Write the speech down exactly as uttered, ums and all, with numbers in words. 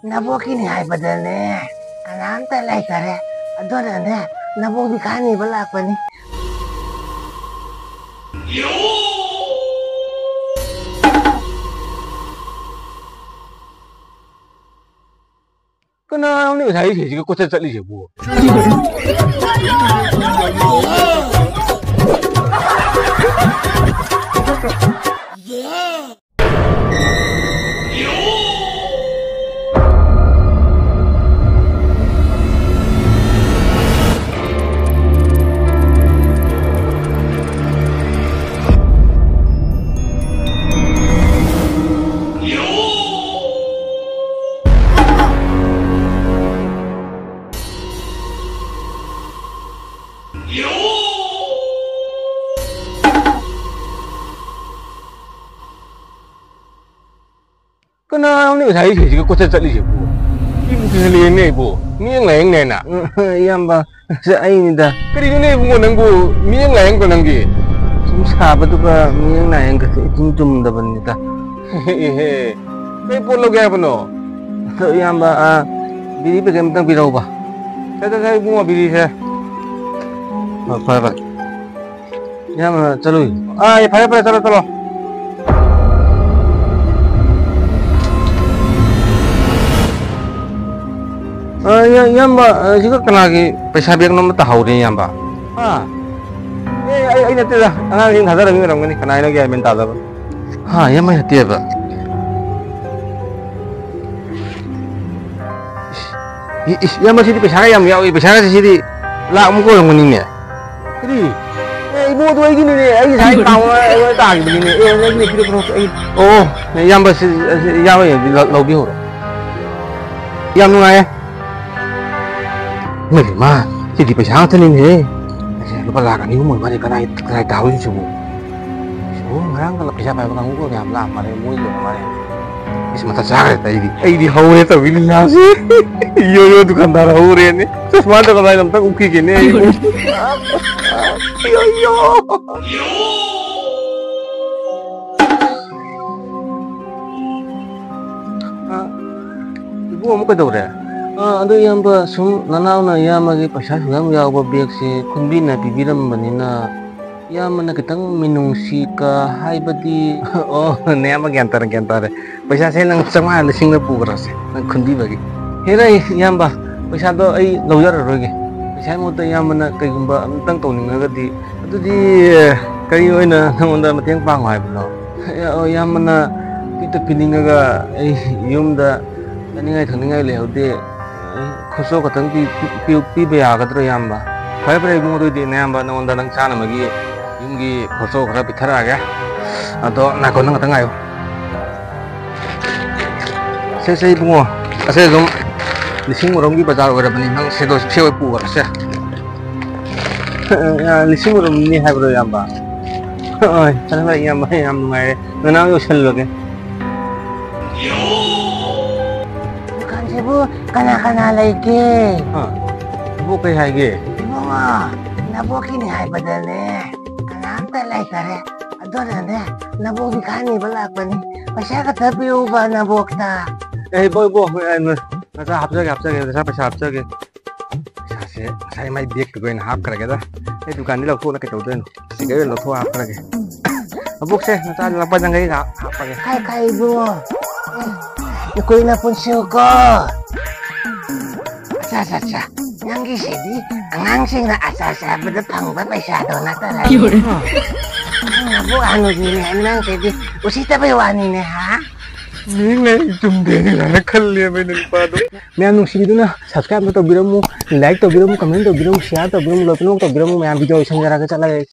ꯅꯕꯣꯛꯀꯤꯅꯤ ꯍꯥꯏꯕꯗꯅꯦ, ꯀꯅꯥꯝꯇ ꯂꯩꯇꯔꯦ꯫ ꯑꯗꯨꯅꯅꯦ, ꯅꯕꯣꯛ ꯃꯤꯈꯥ ꯅꯤꯕ ꯂꯥꯛꯄꯅꯤ꯫ ꯀꯅꯥꯅꯣꯅꯦ ꯉꯁꯥꯏ ꯏꯁꯩꯁꯤꯒ ꯀꯣꯏꯆꯠ ꯆꯠꯂꯤꯁꯤꯕꯨ? ꯀꯅꯥꯅꯣꯅꯦ ꯉꯁꯥꯏ ꯏꯁꯩꯁꯤꯒ ꯀꯣꯏꯆꯠ ꯆꯠꯂꯤꯁꯤꯕꯨ? ꯀꯤꯕꯨ ꯀꯤꯁꯜꯂꯛꯑꯦꯅꯦ ꯑꯩꯕꯨ꯫ ꯃꯤꯠꯌꯦꯡ ꯂꯥꯏꯌꯦꯡꯅꯦꯅ꯫ ꯏꯌꯥꯝꯕ, ꯁꯦ ꯑꯩꯅꯤꯗ꯫ ꯀꯔꯤꯅꯣꯅꯦ ꯏꯕꯨꯡꯉꯣ ꯅꯪꯕꯨ? ꯃꯤꯠꯌꯦꯡ ꯂꯥꯏꯌꯦꯡꯕ꯭ꯔꯣ ꯅꯪꯒꯤ? ꯁꯨꯝ ꯁꯥꯕꯗꯨꯒ ꯃꯤꯠꯌꯦꯡ ꯂꯥꯏꯌꯦꯡꯒꯁꯦ ꯏꯆꯨꯝ ꯆꯨꯝꯗꯕꯅꯤꯗ꯫ ꯏꯍꯦ, ꯀꯩ ꯄꯣꯠ ꯂꯧꯒꯦ ꯍꯥꯏꯕꯅꯣ? ꯑꯗꯣ ꯏꯌꯥꯝꯕ, ꯑꯥ, ꯕꯤꯔꯤ ꯄꯦꯀꯦꯠ ꯑꯝꯇꯪ ꯄꯤꯔꯛꯎꯕ꯫ ꯁꯦ, ꯁꯦ, ꯁꯦ, ꯏꯕꯨꯡꯉꯣ, ꯕꯤꯔꯤꯁꯦ꯫ ꯍꯣꯏ, ꯐꯔꯦ, ꯐꯔꯦ꯫ ꯏꯌꯥꯝꯕ, ꯆꯠꯂꯨꯏ꯫ ꯑꯥ, ꯐꯔꯦ, ꯐꯔꯦ, ꯆꯠꯂꯣ, ꯆꯠꯂꯣ꯫ ꯑ, ꯏꯌꯥ-, ꯏꯌꯥꯝꯕ, ꯑ, ꯁꯤꯒ ꯀꯅꯥꯒꯤ ꯄꯩꯁꯥ ꯕꯦꯒꯅꯣ ꯑꯃ ꯇꯥꯍꯧꯔꯦ, ꯏꯌꯥꯝꯕ꯫ ꯍꯥ? ꯑꯦ, ꯑꯩ, ꯑꯩ ꯅꯠꯇꯦꯗ꯫ ꯑꯉꯥꯡꯁꯤꯡ ꯊꯥꯗꯔꯝꯃꯤ ꯑꯣꯏꯔꯝꯒꯅꯤ꯫ ꯀꯅꯥꯏꯅꯣ ꯒ꯭ꯌꯥꯟ ꯃꯦꯟ ꯇꯥꯗꯕ꯫ ꯍꯥ, ꯏꯌꯥꯝꯕ ꯅꯠꯇꯦꯕ꯫ ꯏꯁ, ꯏ-, ꯏꯁ, ꯏꯌꯥꯝꯕ, ꯁꯤꯗꯤ ꯄꯩꯁꯥꯒ ꯌꯥꯝ ꯌꯥꯎꯏ꯫ ꯄꯩꯁꯥꯒꯁꯦ ꯁꯤꯗꯤ ꯂꯥꯛ ꯑꯃꯨꯛ ꯑꯣꯏꯔꯝꯒꯅꯤꯅꯦ꯫ ꯀꯔꯤ? ꯑꯦ, ꯏꯕꯨꯡ, ꯑꯗꯨ ꯑꯩꯒꯤꯅꯤꯅꯦ꯫ ꯑꯩ ꯉꯁꯥꯏ ꯀꯥꯎꯔ ꯑꯩꯉꯣꯟꯗ ꯇꯥꯈꯤꯕꯅꯤꯅꯦ꯫ ꯑꯦ, ꯑꯩꯒꯤꯅꯦ, ꯄꯤꯔꯛꯑꯣ, ꯄꯤꯔꯛꯑꯣ꯫ ꯑꯩ, ꯑꯣ, ꯏꯌꯥꯝꯕ, ꯁꯤ, ꯁꯤ, ꯏꯌꯥꯝꯕ, ꯂꯧ-, ꯂꯧꯕꯤꯍꯧꯔꯣ꯫ ꯌꯥꯝ ꯅꯨꯡꯉꯥꯏꯌꯦ꯫ ꯏꯃꯥꯏ ꯄꯦꯝꯃ, ꯁꯤꯗꯤ ꯄꯩꯁꯥ ꯉꯥꯛꯇꯅꯤꯅꯦꯍꯦ꯫ ꯑꯁꯦ, ꯂꯨꯄꯥ ꯂꯥꯛ ꯑꯅꯤ ꯑꯍꯨꯝ ꯑꯣꯏ ꯃꯥꯜꯂꯦ꯫ ꯀꯗꯥꯏ, ꯀꯗꯥꯏ ꯇꯥꯍꯧꯔꯤꯁꯤꯕꯨ? ꯑꯣ, ꯉꯔꯥꯡ ꯄꯩꯁꯥ ꯄꯥꯏꯕ ꯀꯥꯡꯕꯨꯒ ꯌꯥꯝ ꯂꯥꯛ ꯃꯥꯜꯂꯦ, ꯃꯣꯏ ꯌꯣꯟ ꯃꯥꯜꯂꯦ꯫ ꯏꯁ, ꯃꯊꯥ ꯆꯥꯈ꯭ꯔꯦꯗ ꯑꯩꯗꯤ꯫ ꯑꯩꯗꯤ ꯍꯧꯔꯦ ꯇꯧꯏ ꯂꯤꯂꯥꯁꯦ꯫ ꯌꯣ ꯌꯣ ꯗꯨꯀꯥꯟꯗꯥꯔ ꯍꯧꯔꯦꯅꯦ꯫ ꯆꯁꯃꯥꯗꯣ ꯀꯗꯥꯏꯅꯣ ꯑꯝꯇ ꯎꯞꯈꯤꯒꯦꯅꯦ ꯑꯩ꯫ ꯌꯣ ꯌꯣ꯫ ꯑ, ꯏꯕꯨꯡꯉꯣ, ꯑꯃꯨꯛ ꯀꯩꯗꯧꯔꯦ? ꯑꯥ, ꯑꯗꯨ ꯏꯌꯥꯝꯕ, ꯁꯨꯝ ꯅꯅꯥꯎꯅ ꯏꯌꯥꯝꯕꯒꯤ ꯄꯩꯁꯥ ꯁꯨꯛꯌꯥꯝ ꯌꯥꯎꯕ ꯕꯦꯒꯁꯦ ꯈꯨꯟꯕꯤꯅ ꯄꯤꯕꯤꯔꯝꯕꯅꯤꯅ, ꯏꯌꯥꯝꯕꯅ ꯈꯤꯇꯪ ꯃꯤꯅꯨꯡꯁꯤ ꯀ ꯍꯥꯏꯕꯗꯤ, ꯑꯣ, ꯅꯌꯥꯝꯕ, ꯒ꯭ꯌꯥꯟ ꯇꯥꯔꯦ, ꯒ꯭ꯌꯥꯟ ꯇꯥꯔꯦ꯫ ꯄꯩꯁꯥꯁꯦ ꯅꯪ ꯆꯥꯝꯃꯉꯥ ꯂꯤꯁꯤꯡꯗ ꯄꯨꯈ꯭ꯔꯁꯦ, ꯅꯪ ꯈꯨꯟꯕꯤꯕꯒꯤ꯫ ꯍꯦꯔꯥ, ꯏꯌꯥꯝꯕ, ꯄꯩꯁꯥꯗꯣ ꯑꯩ ꯂꯧꯖꯔꯔꯣꯏꯒꯦ꯫ ꯄꯩꯁꯥꯒꯤ ꯃꯍꯨꯠꯇ ꯏꯌꯥꯝꯕꯅ ꯀꯩꯒꯨꯝꯕ ꯑꯝꯇꯪ ꯇꯧꯅꯤꯡꯉꯒꯗꯤ, ꯑꯗꯨꯗꯤ ꯀꯔꯤ ꯑꯣꯏꯅ ꯅꯉꯣꯟꯗ ꯃꯇꯦꯡ ꯄꯥꯡꯉꯣ ꯍꯥꯏꯕꯅꯣ? ꯑꯣ, ꯏꯌꯥꯝꯕꯅ ꯄꯤꯛꯇ ꯄꯤꯅꯤꯡꯉꯒ ꯑꯩ ꯌꯨꯝꯗ ꯆꯥꯅꯤꯡꯉꯥꯏ ꯊꯛꯅꯤꯡꯉꯥꯏ ꯂꯩꯍꯧꯗꯦ꯫ ꯑꯩ ꯈꯣꯔꯁꯥ ꯈꯛꯇꯪ ꯄꯤ-, ꯄꯤ-, ꯄꯤꯕ ꯌꯥꯒꯗ꯭ꯔꯣ, ꯏꯌꯥꯝꯕ? ꯐꯔꯦ, ꯐꯔꯦ, ꯏꯕꯨꯡꯉꯣ, ꯑꯗꯨꯗꯤ ꯅꯌꯥꯝꯕ ꯅꯉꯣꯟꯗ ꯅꯪ ꯆꯥꯅꯕꯒꯤ ꯌꯨꯝꯒꯤ ꯈꯣꯔꯁꯥ ꯈꯔ ꯄꯤꯊꯔꯛꯑꯒꯦ꯫ ꯑꯗꯣ ꯉꯥꯏꯈꯣ, ꯅꯪ ꯉꯥꯛꯇꯪ ꯉꯥꯏꯌꯨ꯫ ꯁꯦ, ꯁꯦ, ꯏꯕꯨꯡꯉꯣ, ꯑꯁꯦ ꯑꯗꯨꯝ ꯂꯤꯁꯤꯡ ꯃꯔꯣꯝꯒꯤ ꯕꯖꯥꯔ ꯑꯣꯏꯔꯕꯅꯤ, ꯅꯪ ꯁꯦꯗꯣ ꯁꯦ ꯑꯣꯏ ꯄꯨꯈ꯭ꯔꯣ, ꯁꯦ꯫ ꯂꯤꯁꯤꯡ ꯃꯔꯣꯝꯅꯤ ꯍꯥꯏꯕ꯭ꯔꯣ, ꯏꯌꯥꯝꯕ? ꯍꯣꯏ, ꯐꯔꯦ, ꯐꯔꯦ, ꯏꯌꯥꯝꯕ, ꯌꯥꯝ ꯅꯨꯡꯉꯥꯏꯔꯦ꯫ ꯅꯅꯥꯎ ꯌꯧꯁꯜꯂꯨꯔꯒꯦ꯫ ꯗꯨꯀꯥꯟꯁꯤꯕꯨ ꯀꯅꯥ ꯀꯅꯥ ꯂꯩꯒꯦ? ꯍꯥ? ꯏꯕꯣꯛ ꯀꯩ ꯍꯥꯏꯒꯦ? ꯏꯕꯨꯡꯉꯣ, ꯅꯕꯣꯛꯀꯤꯅꯤ ꯍꯥꯏꯕꯗꯅꯦ, ꯀꯅꯥꯝꯇ ꯂꯩꯇꯔꯦ꯫ ꯑꯗꯨꯅꯅꯦ, ꯅꯕꯣꯛꯀꯤ ꯈꯥꯏꯅꯤꯕ ꯂꯥꯛꯄꯅꯤ꯫ ꯄꯩꯁꯥ ꯈꯛꯇ ꯄꯤꯌꯨꯕ ꯅꯕꯣꯛꯇ꯫ ꯑꯦ, ꯏꯕꯣꯛ, ꯏꯕꯣꯛ, ꯑꯦ, ꯅ-, ꯅꯆꯥ ꯍꯥꯞꯆꯒꯦ, ꯍꯥꯞꯆꯒꯦ, ꯅꯆꯥ ꯄꯩꯁꯥ ꯍꯥꯞꯆꯒꯦ꯫ ꯄꯩꯁꯥꯁꯦ ꯉꯁꯥꯏ ꯃꯥꯏ ꯕꯦꯒꯇꯨꯗ ꯑꯣꯏꯅ ꯍꯥꯞꯈ꯭ꯔꯒꯦꯗ꯫ ꯑꯩ ꯗꯨꯀꯥꯟꯗꯤ ꯂꯧꯊꯣꯛꯑꯒ ꯀꯩꯗꯧꯗꯣꯏꯅꯣ? ꯁꯤꯗ ꯑꯣꯏꯅ ꯂꯧꯊꯣꯛꯑ ꯍꯥꯞꯈ꯭ꯔꯒꯦ꯫ ꯅꯕꯣꯛꯁꯦ, ꯅꯆꯥ ꯂꯥꯛꯄ ꯅꯪꯒꯩ ꯍꯥꯞ-, ꯍꯥꯞꯄꯒꯦ꯫ ꯈꯥꯏ, ꯈꯥꯏ, ꯏꯕꯨꯡꯉꯣ꯫ ꯎꯝ, ꯀꯨꯏꯅ ꯄꯨꯟꯁꯤꯌꯨꯀꯣ꯫ ꯑꯠꯆꯥ, ꯑꯠꯆꯥ, ꯑꯠꯆꯥ꯫ ꯅꯪꯒꯤꯁꯤꯗꯤ ꯑꯉꯥꯡꯁꯤꯡꯅ ꯑꯆꯥ ꯆꯥꯕꯗ ꯐꯪꯕ ꯄꯩꯁꯥꯗꯣ ꯅꯠꯇꯔꯥ? ꯌꯣꯔꯦ꯫ ꯅꯪ ꯅꯕꯣꯛ ꯍꯅꯨꯕꯤꯅꯦ ꯍꯥꯏꯕ ꯅꯪꯁꯤꯗꯤ ꯎꯁꯤꯠꯇꯕꯩ ꯋꯥꯅꯤꯅꯦ, ꯍꯥ? ꯃꯤꯅ ꯑꯩ ꯆꯨꯝꯗꯦꯅ ꯑꯗꯨꯃꯥꯏꯅ ꯈꯜꯂꯦꯕ ꯑꯩꯅ ꯅꯨꯄꯥꯗꯣ꯫ ꯃꯌꯥꯝ ꯅꯨꯡꯁꯤꯕꯤꯗꯨꯅ subscribe ꯑꯃ ꯇꯧꯕꯤꯔꯝꯃꯨ, like ꯇꯧꯕꯤꯔꯝꯃꯨ, comment ꯇꯧꯕꯤꯔꯝꯃꯨ, share ꯇꯧꯕꯤꯔꯝꯃꯨ, ꯂꯣꯏꯅꯃꯛ ꯇꯧꯕꯤꯔꯝꯃꯨ꯫ ꯃꯌꯥꯝ video ꯂꯣꯏꯁꯟꯖꯔꯒ ꯆꯠꯂꯒꯦ꯫